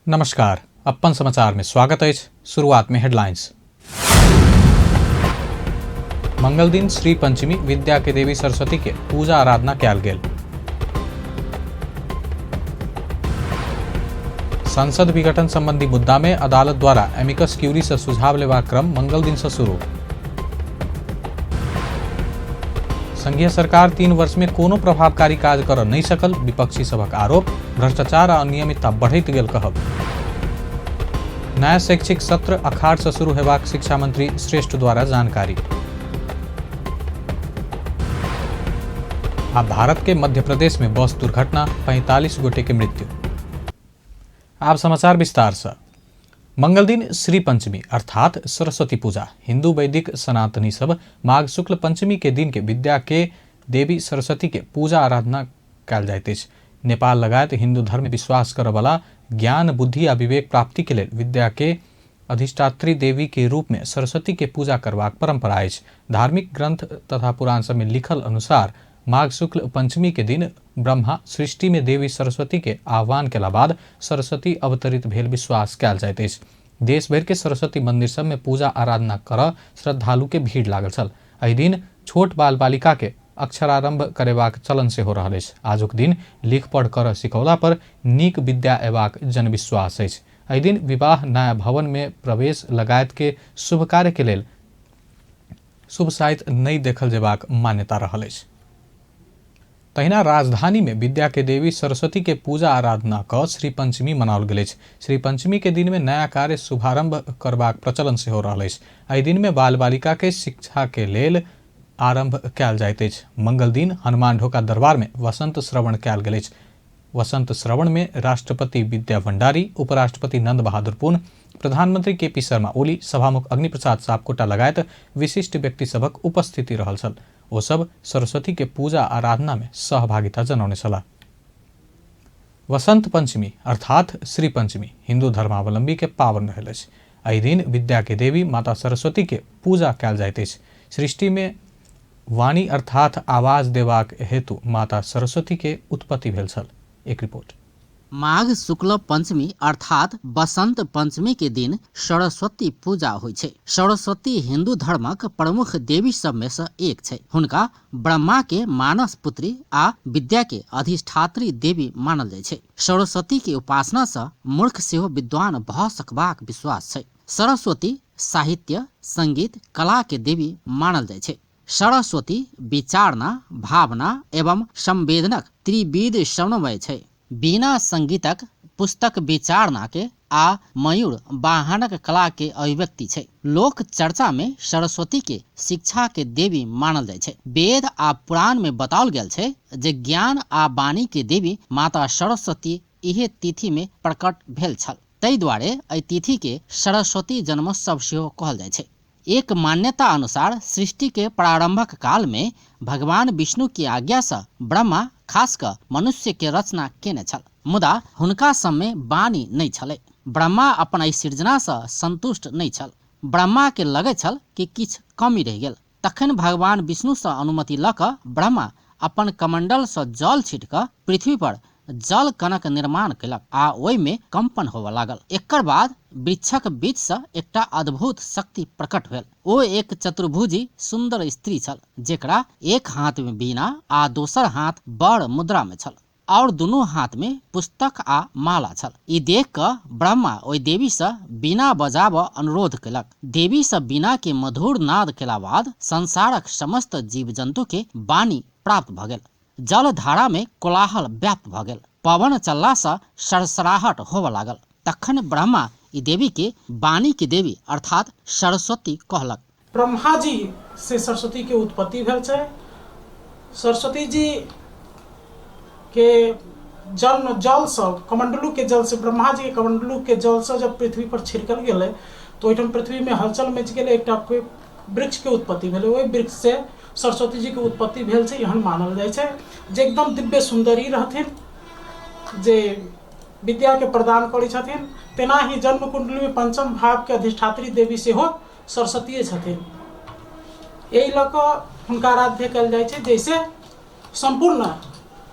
नमस्कार, अपन समाचार में स्वागत अछि। शुरुआत में हेडलाइंस। मंगल दिन श्री पंचमी विद्या के देवी सरस्वती के पूजा आराधना कयल गेल। संसद विघटन संबंधी मुद्दा में अदालत द्वारा एमिकस क्यूरी से सुझाव लेबाक क्रम मंगल दिन से शुरू। संघीय सरकार 3 वर्ष में कोनो प्रभावकारी काज कर नहीं सकल, विपक्षी सभक आरोप। भ्रष्टाचार आ अनियमितता बढ़ैत गेल कहब। नया शैक्षिक सत्र अखाड़ से शुरू हेबाक शिक्षा मंत्री श्रेष्ठ द्वारा जानकारी। आ भारत के मध्य प्रदेश में बस दुर्घटना, 45 गोटे के मृत्यु। आब समाचार विस्तार से। मंगल दिन श्री पंचमी अर्थात सरस्वती पूजा। हिंदू वैदिक सनातनी सब माघ शुक्ल पंचमी के दिन के विद्या के देवी सरस्वती के पूजा आराधना कयल जाइत अछि। नेपाल लगायत हिंदू धर्म में विश्वास करऽवला ज्ञान, बुद्धि आ विवेक प्राप्ति के लेल विद्या के अधिष्ठात्री देवी के रूप में सरस्वती के पूजा करबाक परंपरा अछि। धार्मिक ग्रंथ तथा पुराण सब में लिखल अनुसार माघ शुक्ल पंचमी के दिन ब्रह्मा सृष्टि में देवी सरस्वती के आह्वान केला बाद सरस्वती अवतरित भेल विश्वास कयल जाइत अछि। देश भरि के सरस्वती मंदिर सब में पूजा आराधना करऽ श्रद्धालु के भीड़ लागल छल। एहि दिन छोट बाल बालिका के अक्षरारंभ करेबाक चलन सेहो रहल अछि। आजुक दिन लिख पढ़ करऽ सिखौला पर नीक विद्या अयबाक जनविश्वास अछि। एहि दिन विवाह, नया भवन में प्रवेश लगायत के शुभ कार्य के लेल शुभ साइत नहि देखल जेबाक मान्यता रहल अछि। तहिना राजधानी में विद्या के देवी सरस्वती के पूजा आराधना क श्री पंचमी मनाओल गेल अछि। श्री पंचमी के दिन में नया कार्य शुभारंभ करबाक प्रचलन सेहो रहल अछि। एहि दिन में बाल बालिका के शिक्षा के लेल आरंभ कयल जाइत अछि। मंगल दिन हनुमान ढोका दरबार में वसंत श्रवण कयल गेल अछि। वसंत श्रवण में राष्ट्रपति विद्या भंडारी, उपराष्ट्रपति नंद बहादुर पुन, प्रधानमंत्री के पी शर्मा ओली, सभामुख अग्नि प्रसाद सापकोटा लगायत विशिष्ट व्यक्ति सभक उपस्थिति रहल छल। ओ सब सरस्वती के पूजा आराधना में सहभागिता जनौने छलाह। वसंत पंचमी अर्थात श्री पंचमी हिंदू धर्मावलंबी के पावन रहल अछि। एहि दिन विद्या के देवी माता सरस्वती के पूजा कयल जाइत अछि। सृष्टि में वाणी अर्थात आवाज देबाक हेतु माता सरस्वती के उत्पत्ति भेल छल। एक रिपोर्ट। माघ शुक्ल पंचमी अर्थात बसंत पंचमी के दिन सरस्वती पूजा होइ छै। सरस्वती हिंदू धर्मक प्रमुख देवी सब में से एक छै। हुनका ब्रह्मा के मानस पुत्री आ विद्या के अधिष्ठात्री देवी मानल जाइ छै। सरस्वती के उपासना से मूर्ख सेहो विद्वान भऽ सकबाक विश्वास छै। सरस्वती साहित्य, संगीत, कला के देवी मानल जाइ छै। सरस्वती विचारणा, भावना एवं संवेदनक त्रिविध समन्वय छै। बिना संगीतक पुस्तक विचारणा के आ मयूर वाहनक कला के अभिव्यक्ति छै। लोक चर्चा में सरस्वती के शिक्षा के देवी मानल जाइ छै। वेद आ पुराण में बताओल गेल छै जे ज्ञान आ वाणी के देवी माता सरस्वती इहे तिथि में प्रकट भेल छल। ताहि दुआरे एहि तिथि के सरस्वती जन्मोत्सव सेहो कहल जाइ छै। एक मान्यता अनुसार सृष्टि के प्रारंभक काल में भगवान विष्णु के आज्ञा सँ ब्रह्मा खास कऽ मनुष्य के रचना केने छल, मुदा हुनका सब में वाणी नहि छलै। ब्रह्मा अपन एहि सृजना सँ संतुष्ट नहि छल। ब्रह्मा के लगैत छल कि किछु कमी रहि गेल। तखन भगवान विष्णु सँ अनुमति लऽ कऽ ब्रह्मा अपन कमंडल सँ जल छीट कऽ पृथ्वी पर जल कणक निर्माण कयलक आ ओहिमे कंपन होबय लागल। एकर बाद वृक्षक बीच सँ एकटा अद्भुत शक्ति प्रकट भेल। ओ एक चतुर्भुजी सुन्दर स्त्री छल, जेकरा एक हाथ मे वीणा आ दोसर हाथ वर मुद्रा मे छल आओर दुनू हाथ मे पुस्तक आ माला छल। ई देखि कऽ ब्रह्मा ओहि देवी सँ वीणा बजाबऽ अनुरोध कयलक। देवी सँ वीणा के मधुर नाद कयला बाद संसारक समस्त जीव-जन्तु के वाणी प्राप्त भऽ गेल। जलधारा मे कोलाहल व्याप्त भऽ गेल। पवन चलला सँ सरसराहट होबऽ लागल। तखन ब्रह्मा ई देवी के वाणी के देवी अर्थात सरस्वती कहलक। ब्रह्मा जी से सरस्वती के उत्पत्ति भेल छै। सरस्वती जी के जन्म जल सँ, कमंडलू के जल से, ब्रह्मा जी के कमंडलू के जल सँ जब पृथ्वी पर छिड़कल गेलै तऽ ओहिठाम पृथ्वी में हलचल मचि गेलै, एकटा वृक्ष के उत्पत्ति भेलै। ओहि वृक्ष से सरस्वती जी के उत्पत्ति भेल छै, एहन मानल जाइ छै, जे एकदम दिव्य सुन्दरी रहथिन, जे विद्या के प्रदान करै छथिन। तेनाही जन्म कुंडली में पंचम भाव के अधिष्ठात्री देवी सेहो सरस्वतीये छथिन। एहि लऽ कऽ हुनका आराध्य कयल जाइ छै, जैसे सम्पूर्ण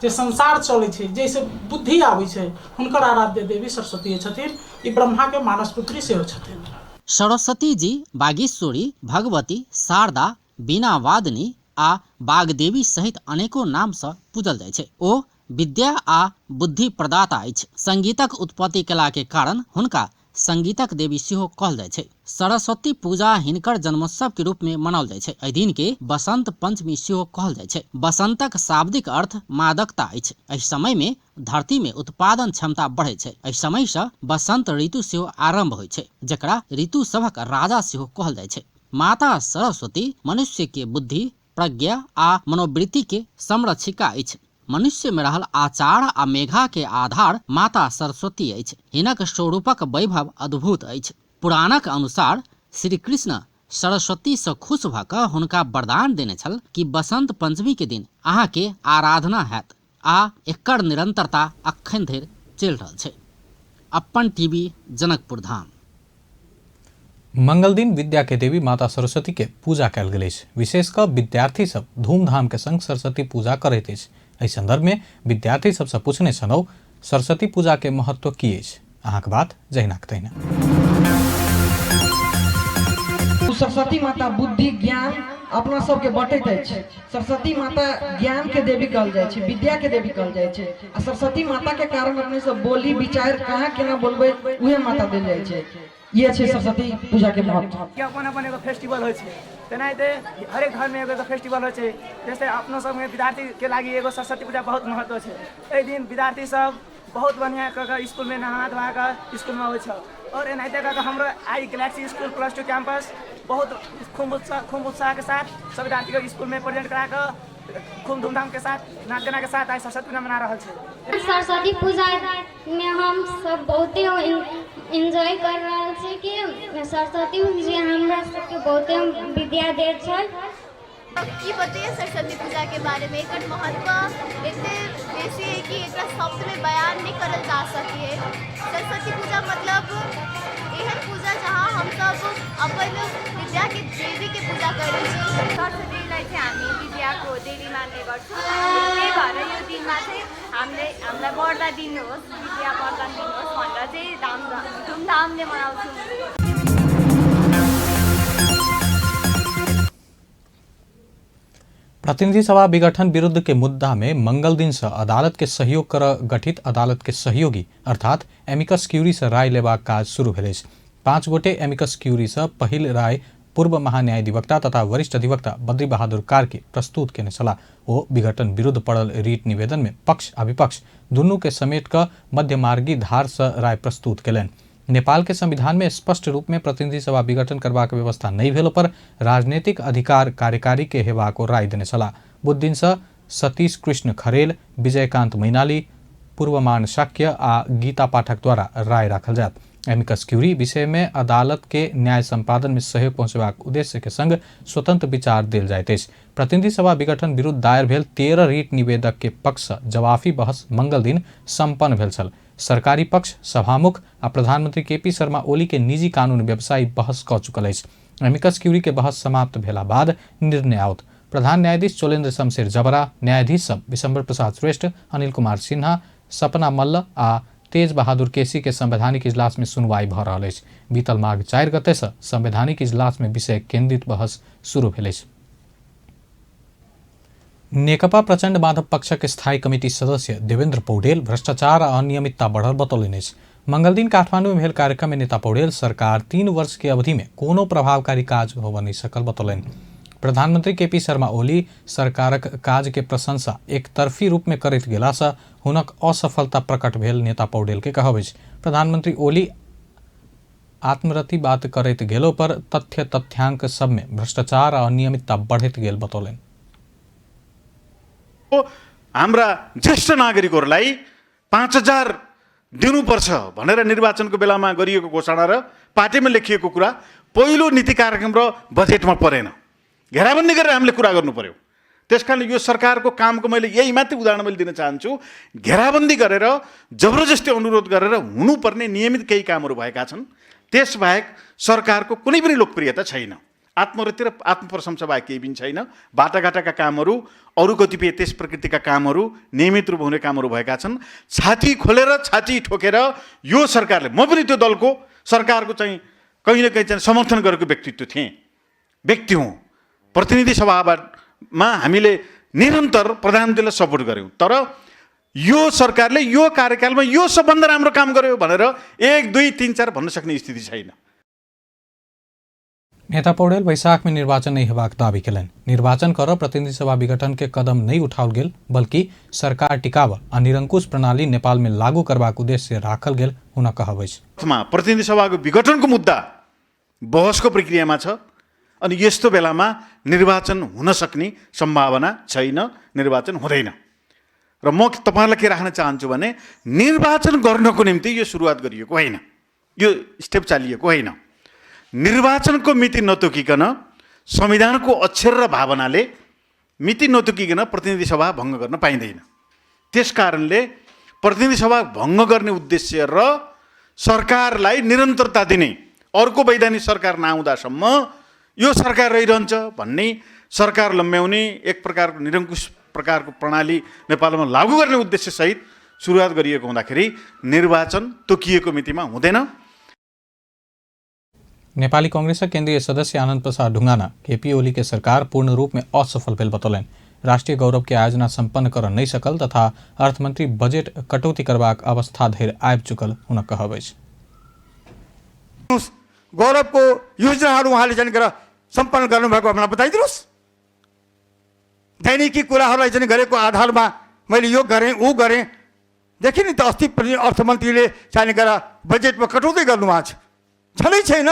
जे संसार चलै छै, जाहिसँ बुद्धि आबै छै, हुनकर आराध्य देवी सरस्वती छथिन। ई ब्रह्माके मानस पुत्री सेहो छथिन। सरस्वती जी बागीश्वरी, भगवती, शारदा, वीणा वादिनी आ वाग्देवी सहित अनेको नामसँ पूजल जाइ छै। ओ विद्या आ बुद्धि प्रदाता अछि। संगीतक उत्पत्ति कला के कारण हुनका संगीतक देवी सेहो कहल जाइ छै। सरस्वती पूजा हिनकर जन्मोत्सव के रूप में मनाओल जाइ छै। एहि दिन के बसंत पंचमी सेहो कहल जाइ छै। बसंतक शाब्दिक अर्थ मादकता अछि। एहि समय में धरती में उत्पादन क्षमता बढ़ै छै। एहि समय सँ बसंत ऋतु सेहो आरंभ होइ छै, जकरा ऋतु सभक राजा सेहो कहल जाइ छै। माता सरस्वती मनुष्य के बुद्धि, प्रज्ञा आ मनोवृत्ति के संरक्षिका अछि। मनुष्य में रहल आचार आ मेघा के आधार माता सरस्वती अछि। हिनक स्वरूपक वैभव अद्भुत अछि। पुराणक अनुसार श्री कृष्ण सरस्वती सँ खुश भऽ कऽ हुनका वरदान देने छल कि बसंत पंचमी के दिन अहाँ के आराधना हैत आ एकर निरंतरता अखन धरि चलि रहल छै। अप्पन टीवी, जनकपुर धाम। मंगल दिन विद्या के देवी माता सरस्वती के पूजा कयल गेल अछि। विशेष कऽ विद्यार्थी सब धूमधाम के संग सरस्वती पूजा करैत अछि। एहि संदर्भ में विद्यार्थी सबसँ पूछने छलहुँ सरस्वती पूजा के महत्व की अछि। अहाँक बात जहिनाक तहिना। सरस्वती माता बुद्धि ज्ञान अपना सबके बँटैत अछि। सरस्वती माता ज्ञान के देवी कहल जाइ छै, विद्या के देवी कहल जाइ छै आ सरस्वती माता के कारण अपने सब बोली विचार कहाँ केना बोलबै उहे माता देल जाइ छै। इहे छै सरस्वती पूजा के महत्व। के अपन अपन एगो फेस्टिवल होइ छै, तेनाहिते हरेक धर्ममे एगो एगो फेस्टिवल होइ छै। जैसे अपनो सबमे विद्यार्थीके लागि एगो सरस्वती पूजा बहुत महत्व छै। एहि दिन विद्यार्थी सब बहुत बढ़िआँ कऽ कऽ इसकुलमे नहा धोआ कऽ इसकुलमे अबै छै आओर एनाहिते कऽ कऽ हमरो I Galaxy school plus two campus बहुत खूब उत्साहके साथ सब विद्यार्थीके इसकुलमे प्रेजेंट करा कऽ खूब धूमधामके साथ नाच गानाके साथ आइ सरस्वती पूजा मना रहल छै। सरस्वती पूजामे हम सब बहुते एन्जॉय कर रहल छी कि सरस्वती जी हमरा सबके बहुते विद्या दैत छै। की बतैए सरस्वती पूजाके बारेमे, एकर महत्व एते बेसी है कि एकरा शब्दमे बयान नहि करल जा सकैए। सरस्वती पूजा मतलब एहन पूजा जहाँ हमसब अपन विद्याके देवीके पूजा करै छी। सरस्वतीलाई चाहिँ हामी विद्याको देवी मान्ने गर्छौँ, त्यही भएर यो दिनमा चाहिँ हामीले हामीलाई वरदान दिनुहोस्, विद्या वरदान दिनुहोस् भनेर चाहिँ धुमधामले मनाउँछौँ। प्रतिनिधि सभा विघटन विरुद्ध के मुद्दा में मंगल दिन से अदालत के सहयोग कर गठित अदालत के सहयोगी अर्थात एमिकस क्यूरी से राय लेबाक काज शुरू भेल अछि। 5 गोटे एमिकस क्यूरी से पहिल राय पूर्व महान्यायाधिवक्ता तथा वरिष्ठ अधिवक्ता बद्री बहादुर कार्की प्रस्तुत केने छलाह। ओ विघटन विरुद्ध पड़ल रीट निवेदन में पक्ष आ विपक्ष दुनू के समेट कऽ मध्यमार्गी धार से राय प्रस्तुत केलनि। नेपाल के संविधान में स्पष्ट रूप में प्रतिनिधि सभा विघटन करबाक व्यवस्था नहीं भेलो पर राजनीतिक अधिकार कार्यकारी के हेबाक ओ राय देने छलाह। बुध दिन से सतीश कृष्ण खरेल, विजयकांत मैनाली, पूर्वमान शाक्य आ गीता पाठक द्वारा राय राखल जायत। एमिकस क्यूरी विषय में अदालत के न्याय संपादन में सहयोग पहुँचेबाक उद्देश्य के संग स्वतंत्र विचार देल जाइत अछि। प्रतिनिधि सभा विघटन विरुद्ध दायर भेल 13 रीट निवेदक के पक्ष सँ जवाफी बहस मंगल दिन संपन्न भेल छल। सरकारी पक्ष, सभामुख आ प्रधानमंत्री केपी शर्मा ओली के निजी कानून व्यवसायी बहस कऽ चुकल अछि। एमिकस क्यूरी के बहस समाप्त भेला बाद निर्णय आओत। प्रधान न्यायाधीश चोलेन्द्र शमशेर जबरा, न्यायाधीश सब विशंबर प्रसाद श्रेष्ठ, अनिल कुमार सिन्हा, सपना मल्ल आ तेज बहादुर केसी के संवैधानिक इजलास में सुनवाई भऽ रहल अछि। बीतल माघ 4 गते से संवैधानिक इजलास में विषय केंद्रित बहस शुरू भेल अछि। नेकपा प्रचण्ड माधव पक्षक स्थायी कमिटी सदस्य देवेन्द्र पौडेल भ्रष्टाचार आ अनियमितता बढ़ल बतौलनि अछि। मंगलदिन काठमांडू में भेल कार्यक्रम में नेता पौडेल सरकार 3 वर्ष के अवधि में कोनो प्रभावकारी काज होबय नहि सकल बतौलनि। प्रधानमंत्री केपी शर्मा ओली सरकारक काज के प्रशंसा एकतरफी रूप में करैत गेला सँ हुनक असफलता प्रकट भेल नेता पौडेल के कहब अछि। प्रधानमंत्री ओली आत्मरति बात करैत गेलो पर तथ्य तथ्यांक सब में भ्रष्टाचार आ अनियमितता बढ़ैत गेल बतौलनि। हाम्रा ज्येष्ठ नागरिकहरूलाई 5000 दिनुपर्छ भनेर निर्वाचनको बेलामा गरिएको घोषणा र पार्टीमा लेखिएको कुरा पहिलो नीति कार्यक्रम र बजेटमा परेन। घेराबन्दी गरेर हामीले कुरा गर्नु पर्यो। त्यसकारण यो सरकारको कामको मैले यही मात्रै उदाहरण मैले दिन चाहन्छु। घेराबन्दी गरेर जबरजस्ती अनुरोध गरेर हुनुपर्ने नियमित केही कामहरू भएका छन्, त्यसबाहेक सरकारको कुनै पनि लोकप्रियता छैन। आत्मरति र आत्मप्रशंसा बाहेक केही पनि छैन। बाटाघाटाका कामहरू, अरू कतिपय त्यस प्रकृतिका कामहरू, नियमित रूप हुने कामहरू भएका छन्। छाती खोलेर छाती ठोकेर यो सरकारले, म पनि त्यो दलको सरकारको चाहिँ कहीँ न कहीँ चाहिँ समर्थन गरेको व्यक्तित्व थिएँ, व्यक्ति हुँ। प्रतिनिधि सभामा हामीले निरन्तर प्रधानमन्त्रीलाई सपोर्ट गऱ्यौँ, तर यो सरकारले यो कार्यकालमा यो सबभन्दा राम्रो काम गर्यो भनेर 1 2 3 4 भन्न सक्ने स्थिति छैन। नेता पौडेल वैशाख में निर्वाचन नहीं हेबाक दावी केलनि। निर्वाचन कर प्रतिनिधि सभा विघटन के कदम नहीं उठाओल गेल, बल्कि सरकार टिकाव आ निरंकुश प्रणाली नेपाल में लागू करबाक उद्देश्य राखल गेल हुनक कहब अछि। प्रतिनिधि सभाको विघटनको मुद्दा बहसको प्रक्रियामा छ अनि यस्तो बेलामा निर्वाचन हुन सक्ने सम्भावना छैन, निर्वाचन हुँदैन। र म तपाईहरुलाई के राख्न चाहन्छु भने निर्वाचन गर्नको निम्ति यो सुरुवात गरिएको होइन, यो स्टेप चालिएको होइन। निर्वाचनको मिति नतोकिकन संविधानको अक्षर र भावनाले मिति नतोकिकन प्रतिनिधि सभा भङ्ग गर्न पाइँदैन। त्यसकारणले प्रतिनिधि सभा भङ्ग गर्ने उद्देश्य र सरकारलाई निरन्तरता दिने, अर्को वैधानिक सरकार नआउँदासम्म यो सरकार रहिरहन्छ भन्ने, सरकार लम्ब्याउने एक प्रकारको निरङ्कुश प्रकारको प्रणाली नेपालमा लागू गर्ने उद्देश्यसहित सुरुवात गरिएको हुँदाखेरि निर्वाचन तोकिएको मितिमा हुँदैन। नेपाली कांग्रेसक केंद्रीय सदस्य आनंद प्रसाद ढुंगाना केपी ओली के सरकार पूर्ण रूप में असफल भेल बतौलनि। राष्ट्रीय गौरव के आयोजना सम्पन्न कर नहीं सकल तथा अर्थमंत्री बजट कटौती करबाक अवस्था धरि आबि चुकल हुनक कहब अछि। गौरवको योजनाहरू उहाँले चाहिँ गरेर सम्पन्न गर्नुभएको हामीलाई बताइदिनुहोस्। दैनिकी कुराहरूलाई चाहिँ गरेको आधारमा मैले यो गरेँ ऊ गरेँ, देखि नि त अस्ति पनि अर्थमन्त्रीले चाहिँ गरेर बजेटमा कटौती गर्नुभएको छ, छँदै छैन,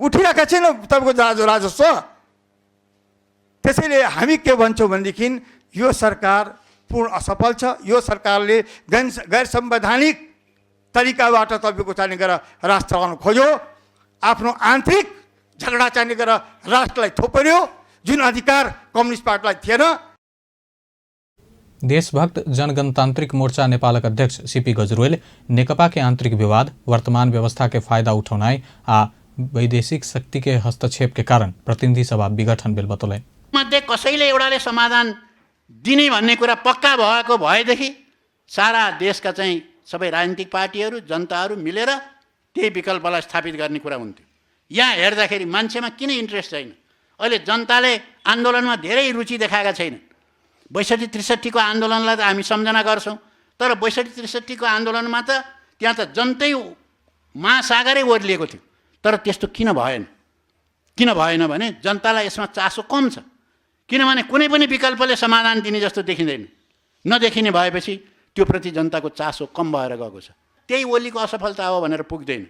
उठिरहेका छैन तपाईँको राजस्व। त्यसैले हामी के भन्छौँ भनेदेखि यो सरकार पूर्ण असफल छ। यो सरकारले गैर संवैधानिक तरिकाबाट तपाईँको चाहिँ गरेर राष्ट्र चलाउन खोज्यो, आफ्नो आन्तरिक झगडा चाहिँ गरेर राष्ट्रलाई थोपर्यो, जुन अधिकार कम्युनिस्ट पार्टीलाई थिएन। देशभक्त जनगणतांत्रिक मोर्चा नेपालक अध्यक्ष सीपी गजरोल नेकपा के आंतरिक विवाद, वर्तमान व्यवस्था के फायदा उठौनाई आ वैदेशिक शक्ति के हस्तक्षेप के कारण प्रतिनिधि सभा विघटन भेल बतौलनि। मध्ये कसैले एउटाले समाधान दिने भन्ने कुरा पक्का भएको भएदेखि सारा देशका चाहिँ सबै राजनीतिक पार्टीहरू जनताहरू मिलेर त्यही विकल्पलाई स्थापित गर्ने कुरा हुन्थ्यो। यहाँ हेर्दाखेरि मान्छेमा किन इन्ट्रेस्ट छैन? अहिले जनताले आन्दोलनमा धेरै रुचि देखाएका छैनन्। 62 63 को आन्दोलनलाई त हामी सम्झना गर्छौँ, तर 62 63 को आन्दोलनमा त त्यहाँ त जनतै महासागरै ओर्लिएको थियो। तर त्यस्तो किन भएन? किन भएन भने जनतालाई यसमा चासो कम छ, किनभने कुनै पनि विकल्पले समाधान दिने जस्तो देखिँदैन। नदेखिने भएपछि त्यो प्रति जनताको चासो कम भएर गएको छ। त्यही ओलीको असफलता हो भनेर पुग्दैन।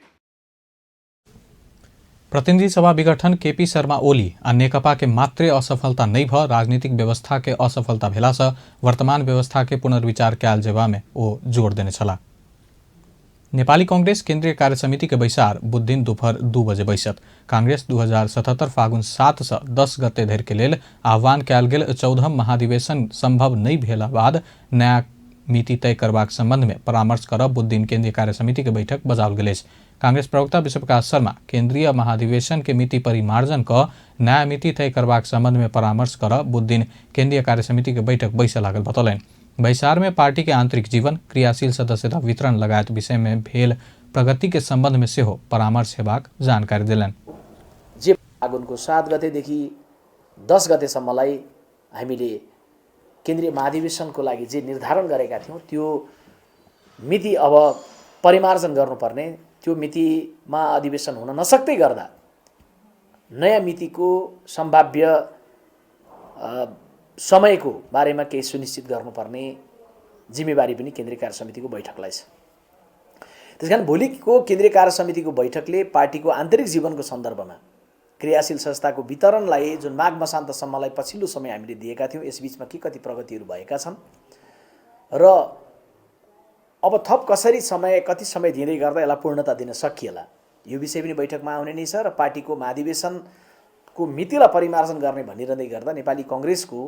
प्रतिनिधि सभा विघटन केपी शर्मा ओली आ नेकपा के मात्रै असफलता नहीं भ राजनीतिक व्यवस्था के असफलता भेला से वर्तमान व्यवस्था के पुनर्विचार कयल जेबा में ओ जोर देने छला। नेपाली कांग्रेस केंद्रीय कार्य समिति के बैसार बुधदिन दोपहर 2 बजे बैसत। कांग्रेस 2077 फागुन 7 से 10 गते धरि के लेल आह्वान कयल गेल 14म महाधिवेशन संभव नहीं भेला बाद नया मिति तय करबाक संबंध में परामर्श करब बुधदिन केंद्रीय कार्य समिति के बैठक बजाओल गेल अछि। कांग्रेस प्रवक्ता विश्वप्रकाश शर्मा केंद्रीय महाधिवेशन के मिति परिमार्जन क नया मिति तय करबाक संबंध में परामर्श करब बुधदिन केंद्रीय कार्य समिति के बैठक बैसऽ लागल बतौलनि। बैसार में पार्टी के आंतरिक जीवन, क्रियाशील सदस्यता वितरण लगायत विषय में भेल प्रगति के संबंध में सेहो परामर्श हेबाक जानकारी देलनि। जे फागुनको 7 गतेदेखि 10 गतेसम्मलाई हामीले केन्द्रीय महाधिवेशनको लागि जे निर्धारण गरेका थियौँ त्यो मिति अब परिमार्जन गर्नुपर्ने, त्यो मितिमा अधिवेशन हुन नसक्दै गर्दा नयाँ मितिको सम्भाव्य समयको बारेमा केही सुनिश्चित गर्नुपर्ने जिम्मेवारी पनि केन्द्रीय कार्य समितिको बैठकलाई छ। त्यसकारण भोलिको केन्द्रीय कार्य समितिको बैठकले पार्टीको आन्तरिक जीवनको सन्दर्भमा क्रियाशील संस्थाको वितरणलाई जुन माघ मसान्तसम्मलाई पछिल्लो समय हामीले दिएका थियौँ यसबीचमा के कति प्रगतिहरू भएका छन् र अब थप कसरी समय कति समय दिँदै गर्दा यसलाई पूर्णता दिन सकिएला यो विषय पनि बैठकमा आउने नै छ र पार्टीको महाधिवेशनको मितिलाई परिमार्जन गर्ने भनिरहँदै गर्दा नेपाली कङ्ग्रेसको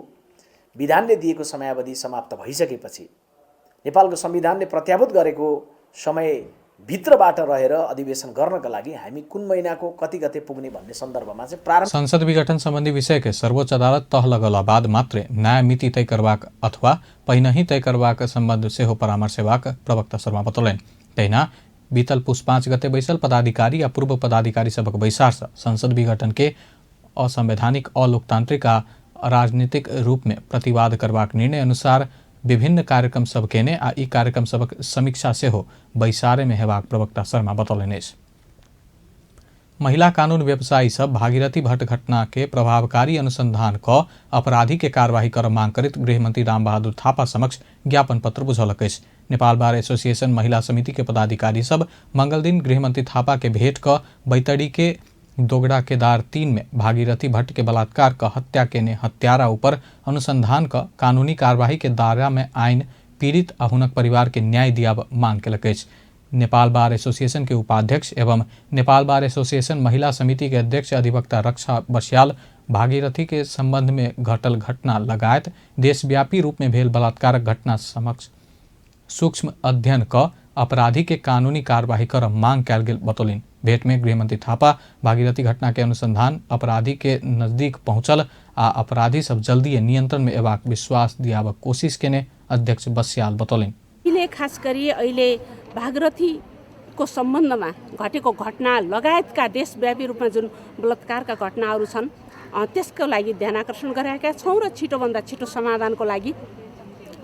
विधानले दिएको समयावधि समाप्त भइसकेपछि नेपालको संविधानले प्रत्याभूत गरेको समय भित्रबाट रहेर अधिवेशन गर्नका लागि हामी कुन महिनाको कति गते पुग्ने भन्ने सन्दर्भमा चाहिँ प्रारम्भ। संसद विघटन सम्बन्धी विषय के सर्वोच्च अदालत तह लगला बाद मात्रे नयाँ मिति तय करबाक अथवा पहिनहि तय करबाक सम्बन्ध सेहो परामर्श हेबाक प्रवक्ता शर्मा बतौलनि। तहिना बीतल पुस 5 गते बैसल पदाधिकारी आ पूर्व पदाधिकारी सभक बैसार सँ संसद विघटन के असंवैधानिक, अलोकतांत्रिक आ अराजनीतिक रूप में प्रतिवाद करबाक निर्णय अनुसार विभिन्न कार्यक्रम सब केने आ ई कार्यक्रम सभक समीक्षा सेहो बैसारे में हेबाक प्रवक्ता शर्मा बतौलनि अछि। महिला कानून व्यवसायी सब भागीरथी भट्ट घटना के प्रभावकारी अनुसंधान क अपराधी के कार्यवाही कर मांग करैत गृहमंत्री रामबहादुर थापा समक्ष ज्ञापन पत्र बुझौलक अछि। नेपाल बार एसोसिएशन महिला समिति के पदाधिकारी सब मंगलदिन गृहमंत्री थापा के भेंट क बैतडी के दोगड़ा केदार 3 में भागीरथी भट्ट के बलात्कार क हत्या केने हत्यारा ऊपर अनुसंधान क कानूनी कार्यवाही के दायरा में आइन पीड़ित आ हुनक परिवार के न्याय दियाब मांग केलक अछि। नेपाल बार एसोसिएशन के उपाध्यक्ष एवं नेपाल बार एसोसिएशन महिला समिति के अध्यक्ष अधिवक्ता रक्षा बस्याल भागीरथी के संबंध में घटल घटना लगायत देशव्यापी रूप में भेल बलात्कारक घटना समक्ष सूक्ष्म अध्ययन क अपराधी के कानूनी कार्यवाही कर मांग कयल गेल बतौलनि। भेंट में गृहमंत्री थापा भागीरथी घटना के अनुसंधान अपराधी के नजदीक पहुंचल आ अपराधी सब जल्दी नियंत्रण में एबाक विश्वास दियाबक कोशिश केने अध्यक्ष बस्याल बतौलनि। अहिले खास गरी अहिले भागीरथीको सम्बन्धमा घटेको घटना लगायतका देशव्यापी रूपमा जुन बलात्कारका घटनाहरू छन् त्यसको लागि ध्यान आकर्षण गराएका छौँ र छिटोभन्दा छिटो समाधानको लागि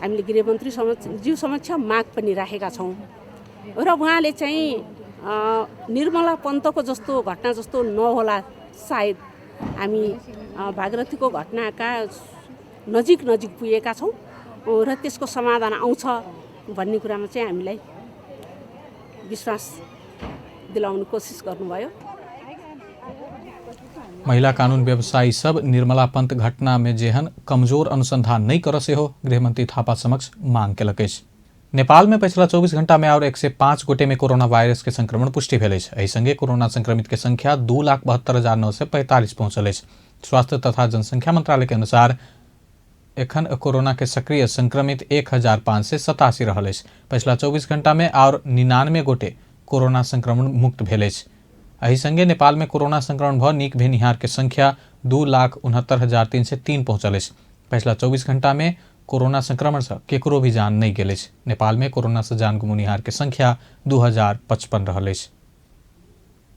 हामीले गृहमन्त्री ज्यू समक्ष माग पनि राखेका छौँ र उहाँले चाहिँ निर्मला पन्तको जस्तो घटना जस्तो नहोला, सायद हामी भागीरथीको घटनाका नजिक नजिक पुगेका छौँ र त्यसको समाधान आउँछ भन्ने कुरामा चाहिँ हामीलाई विश्वास दिलाउने कोसिस गर्नुभयो। महिला कानून व्यवसायी सब निर्मला पंत घटना में जेहन कमजोर अनुसंधान नहीं कर सेहो गृहमंत्री थापा समक्ष मांग केलक अछि। नेपाल में पिछला 24 घंटा में और 105 गोटे में कोरोना वायरस के संक्रमण पुष्टि भेल अछि। एहि संगे कोरोना संक्रमित के संख्या 2,72,945 पहुंचल अछि। स्वास्थ्य तथा जनसंख्या मंत्रालय के अनुसार एखन कोरोना के सक्रिय संक्रमित 1,587 रहल अछि। पिछला 24 घंटा में और 99 गोटे कोरोना संक्रमण मुक्त भेल अछि। एहि संगे नेपाल में कोरोना संक्रमण भ नीक भेनिहार के संख्या 2,69,303 पहुंचल अछि। पिछला 24 घंटा में कोरोना संक्रमण से केकरो भी जान नहीं गेल अछि। नेपाल में कोरोना से जान गुमुनिहार के संख्या 2,055 रहल अछि।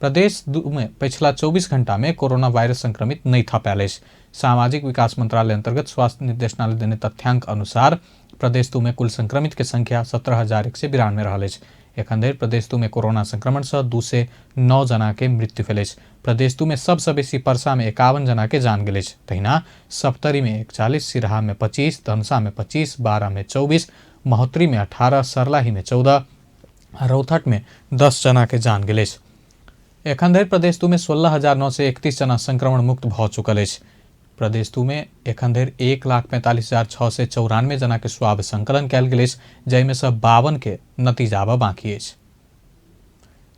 प्रदेश 2 में पिछला 24 घंटा में कोरोना वायरस संक्रमित नहीं थपायल अछि। सामाजिक विकास मंत्रालय अंतर्गत स्वास्थ्य निर्देशनालय देने तथ्यांक अनुसार प्रदेश 2 में कुल संक्रमित के संख्या 17,192 रहल अछि। एखन धरि प्रदेश 2 में कोरोना संक्रमण से 209 जना के मृत्यु भेल अछि। प्रदेश 2 में सबसे बेसी परसा में 51 जना के जान गेल अछि। तहिना सप्तरी में 41, सिरहा में 25, धनुषा में 25, बारा में 24, महोत्तरी में 18, सर्लाही में 14, रौतहट में 10 जना के जान गेल अछि। एखन धरि प्रदेश 2 में 16,931 जना संक्रमण मुक्त भऽ चुकल अछि। प्रदेश 2 में एखन धरि 1,45,694 जना के स्वाब संकलन कयल गेल अछि, जाहिमे सँ 52 के नतीजा आबऽ बाकी अछि।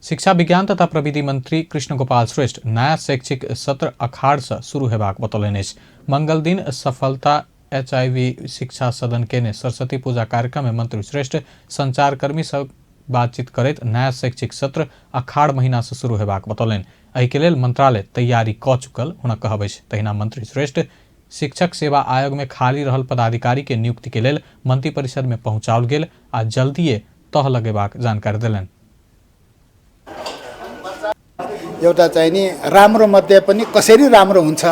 शिक्षा विज्ञान तथा प्रविधि मंत्री कृष्ण गोपाल श्रेष्ठ नया शैक्षिक सत्र अखाड़ से शुरू हेबाक बतौलनि अछि। मंगल दिन सफलता HIV शिक्षा सदन केने सरस्वती पूजा कार्यक्रम में मंत्री श्रेष्ठ संचारकर्मी सब बातचीत करैत नया शैक्षिक सत्र अखाड़ महीना से शुरू हेबाक बतौलनि। एहिके लेल मंत्रालय तैयारी क चुकल हुनक कहब अछि। तहिना मंत्री श्रेष्ठ शिक्षक सेवा आयोग में खाली रहल पदाधिकारी के नियुक्ति के लेल मंत्रिपरिषद में पहुंचाओल गेल आ जल्दिए तह लगेबाक जानकारी देलनि। एउटा चाहिँ नि राम्रो मध्ये पनि कसरी राम्रो हुन्छ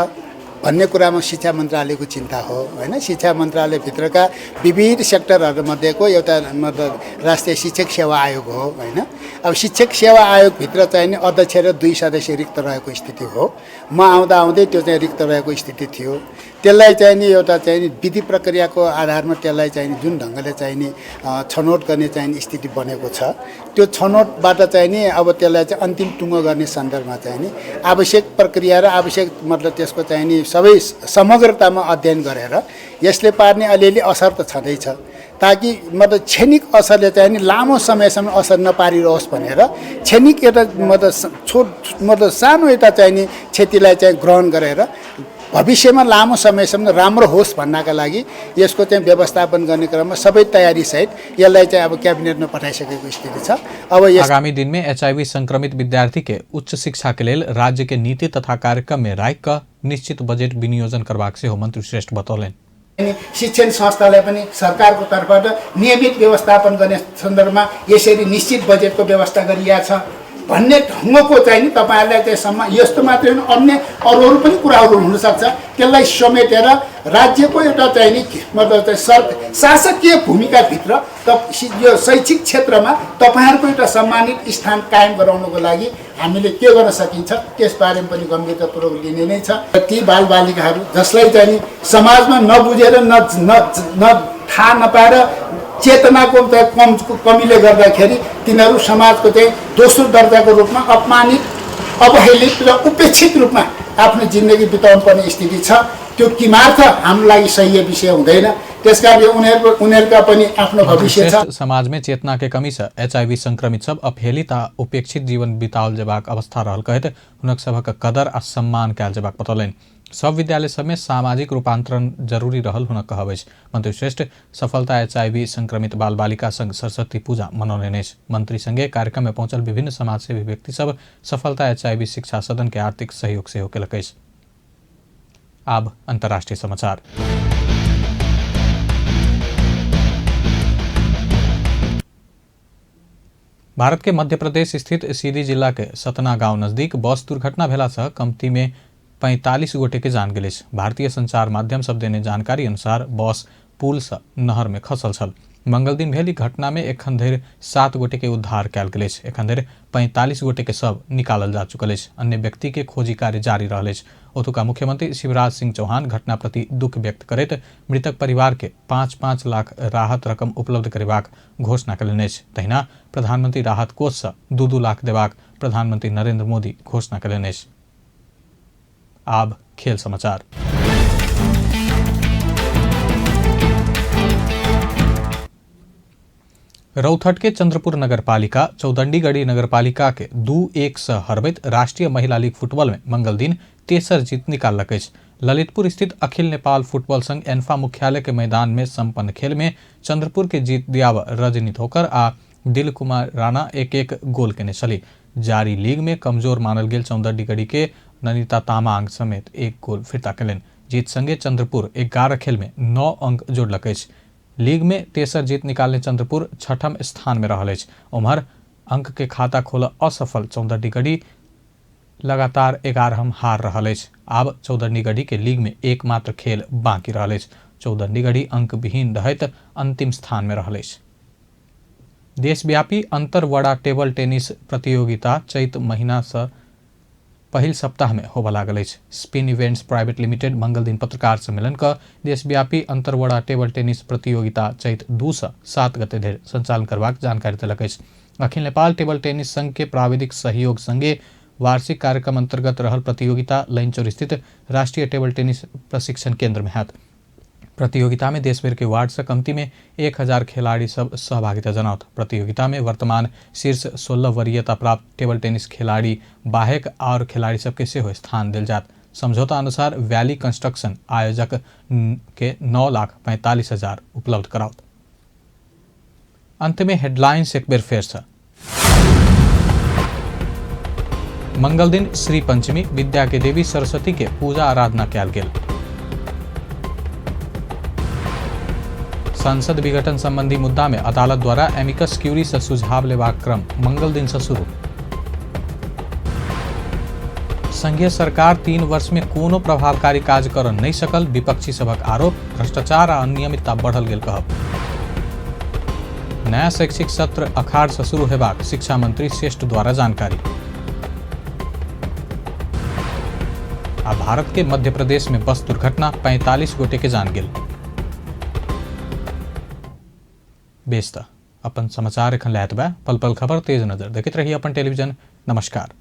भन्ने कुरामा शिक्षा मन्त्रालयको चिन्ता हो हैन। शिक्षा मन्त्रालयभित्रका विविध सेक्टरहरूमध्येको एउटा मतलब राष्ट्रिय शिक्षक सेवा आयोग हो हैन। अब शिक्षक सेवा आयोगभित्र चाहिँ नि अध्यक्ष र 2 सदस्य रिक्त रहेको स्थिति हो। म आउँदा आउँदै त्यो चाहिँ रिक्त रहेको स्थिति थियो। त्यसलाई चाहिँ नि एउटा चाहिँ नि विधि प्रक्रियाको आधारमा त्यसलाई चाहिँ नि जुन ढङ्गले चाहिँ नि छनौट गर्ने चाहिँ नि स्थिति बनेको छ, त्यो छनौटबाट चाहिँ नि अब त्यसलाई चाहिँ अन्तिम टुङ्गो गर्ने सन्दर्भमा चाहिँ नि आवश्यक प्रक्रिया र आवश्यक मतलब त्यसको चाहिँ नि सबै समग्रतामा अध्ययन गरेर यसले पार्ने अलिअलि असर त छँदैछ, ताकि मतलब क्षणिक असरले चाहिँ नि लामो समयसम्म असर नपारिरहोस् भनेर क्षणिक एउटा मतलब छोट मतलब सानो एउटा चाहिँ नि क्षतिलाई चाहिँ ग्रहण गरेर भविष्यमा लामो समयसम्म राम्रो होस् भन्नका लागि यसको चाहिँ व्यवस्थापन गर्ने क्रममा सबै तयारीसहित यसलाई चाहिँ अब क्याबिनेटमा पठाइसकेको स्थिति छ। अब यस आगामी दिन में एचआईवी संक्रमित विद्यार्थी के उच्च शिक्षा के लेल राज्य के नीति तथा कार्यक्रम में राखि कऽ निश्चित बजेट विनियोजन करबाक सेहो मंत्री श्रेष्ठ बतौलनि। शिक्षण संस्थालाई पनि सरकारको तर्फबाट नियमित व्यवस्थापन गर्ने सन्दर्भमा यसरी निश्चित बजेटको व्यवस्था गरिएको छ भन्ने ढङ्गको चाहिँ नि तपाईँहरूलाई चाहिँ सम्म यस्तो मात्रै होइन, अन्य अरू अरू पनि कुराहरू हुनसक्छ, त्यसलाई समेटेर राज्यको एउटा चाहिँ नि मतलब चाहिँ शासकीय भूमिकाभित्र त यो शैक्षिक क्षेत्रमा तपाईँहरूको एउटा सम्मानित स्थान कायम गराउनुको लागि हामीले के गर्न सकिन्छ त्यसबारेमा पनि गम्भीरतापूर्वक लिने नै छ। ती बालबालिकाहरू जसलाई चाहिँ नि समाजमा नबुझेर न न थाहा नपाएर चेतनाको कमीले गर्दाखेरि तिनीहरू समाजको चाहिँ दोस्रो दर्जाको रूपमा अपमानित, अवहेलित र उपेक्षित रूपमा आफ्नो जिन्दगी बिताउनु पर्ने स्थिति छ। त्यो किमार्थ हाम्रो लागि सही विषय हुँदैन। त्यसकारणले उनीहरूका पनि आफ्नो भविष्य छ। समाज में चेतना के कमी से एचआईवी संक्रमित सब अपहेलित आ उपेक्षित जीवन बिताओल जेबाक अवस्था रहल कहैत हुनक सभक कदर आ सम्मान कयल जेबाक बतौलनि। सब विद्यालय सब में सामाजिक रूपांतरण जरूरी रहल हुनक कहब अछि। मंत्री श्रेष्ठ सफलता एचआईवी संक्रमित बाल बालिका संग सरस्वती पूजा मनौलनि अछि। मंत्री संगे कार्यक्रम में पहुंचल विभिन्न समाजसेवी व्यक्ति सब सफलता एचआईवी शिक्षा सदन के आर्थिक सहयोग सेहो केलक अछि। आब अंतर्राष्ट्रीय समाचार। भारत के मध्य प्रदेश स्थित सीधी जिला के सतना गांव नजदीक बस दुर्घटना भेला से कमती में 45 गोटे के जान गेल अछि। भारतीय संचार माध्यम सब देने जानकारी अनुसार बस पुल से नहर में खसल छल। मंगल दिन भेल घटना में एखन धरि 7 गोटे के उद्धार कयल गेल अछि। एखन धरि 45 गोटे के शव निकालल जा चुकल अछि। अन्य व्यक्ति के खोजी कार्य जारी रहल अछि। ओतुका मुख्यमंत्री शिवराज सिंह चौहान घटना प्रति दुख व्यक्त करैत मृतक परिवार के 5-5 लाख राहत रकम उपलब्ध करेबाक घोषणा कयलनि अछि। तहिना प्रधानमंत्री राहत कोष से 2-2 लाख देबाक प्रधानमंत्री नरेंद्र मोदी घोषणा कयलनि अछि। आब खेल समाचार। रौथट के चंद्रपुर नगरपालिका चौदंडीगढ़ी नगरपालिका के 2-1 से हरबैत राष्ट्रीय महिला लीग फुटबॉल में मंगल दिन तेसर जीत निकाललक अछि। ललितपुर स्थित अखिल नेपाल फुटबॉल संघ एन्फा मुख्यालय के मैदान में संपन्न खेल में चंद्रपुर के जीत दियाव रजनी थोकर आ दिल कुमार राणा 1-1 गोल केने छली। जारी लीग में कमजोर मानल गेल चौदंडीगढ़ी के ननिता तामांग समेत 1 गोल फिर्ता केलनि। जीत संगे चंद्रपुर 11 खेल में 9 अंक जोड़लक अछि। लीग में तेसर जीत निकालने चंद्रपुर 6ठम स्थान में रहल अछि। उम्हर अंक के खाता खोल असफल चौदंडीगढ़ी लगातार 11म हार रहल अछि। आब चौदंडीगढ़ी के लीग में एकमात्र खेल बाकी रहल अछि। चौदंडीगढ़ी अंक विहीन रहैत अंतिम स्थान में रहल अछि। देशव्यापी अंतरवड़ा टेबल टेनिस प्रतियोगिता चैत महीना से पहिल सप्ताह में होबय लागल अछि। स्पिन इवेंट्स प्राइवेट लिमिटेड मंगल दिन पत्रकार सम्मेलन क देशव्यापी अंतरवड़ा टेबल टेनिस प्रतियोगिता चैत 2 से 7 गते धरि संचालन करबाक जानकारी देलक अछि। अखिल नेपाल टेबल टेनिस संघ के प्राविधिक सहयोग संगे वार्षिक कार्यक्रम अंतर्गत रहल प्रतियोगिता लैनचौर स्थित राष्ट्रीय टेबल टेनिस प्रशिक्षण केंद्र में हैत। प्रतियोगिता में देशभर के वार्ड से कमती में 1000 खिलाड़ी सब सहभागिता जनावत। प्रतियोगिता में वर्तमान शीर्ष 16 वरीयता प्राप्त टेबल टेनिस खिलाड़ी बाहेक और खिलाड़ी सबके सेहो स्थान दिल जात। समझौता अनुसार वैली कंस्ट्रक्शन आयोजक के 9,45,000 उपलब्ध करावत। अंत में हेडलाइंस एक बेर फेर से। मंगल दिन श्री पंचमी विद्या के देवी सरस्वती के पूजा आराधना कयल गेल। संसद विघटन संबंधी मुद्दा में अदालत द्वारा एमिकस क्यूरी से सुझाव लेबाक क्रम मंगल दिन से शुरू। संघीय सरकार 3 वर्ष में कोनो प्रभावकारी काज कर नहीं सकल, विपक्षी सभक आरोप, भ्रष्टाचार आ अनियमितता बढ़ल गेल कहब। नया शैक्षिक सत्र अखाड़ से शुरू हेबाक शिक्षा मंत्री श्रेष्ठ द्वारा जानकारी। आ भारत के मध्य प्रदेश में बस दुर्घटना 45 गोटे के जान गेल। बेस त अपन समाचार एखन लैत बा पल पल खबर तेज नजर देखैत रही अपन टेलीविजन। नमस्कार।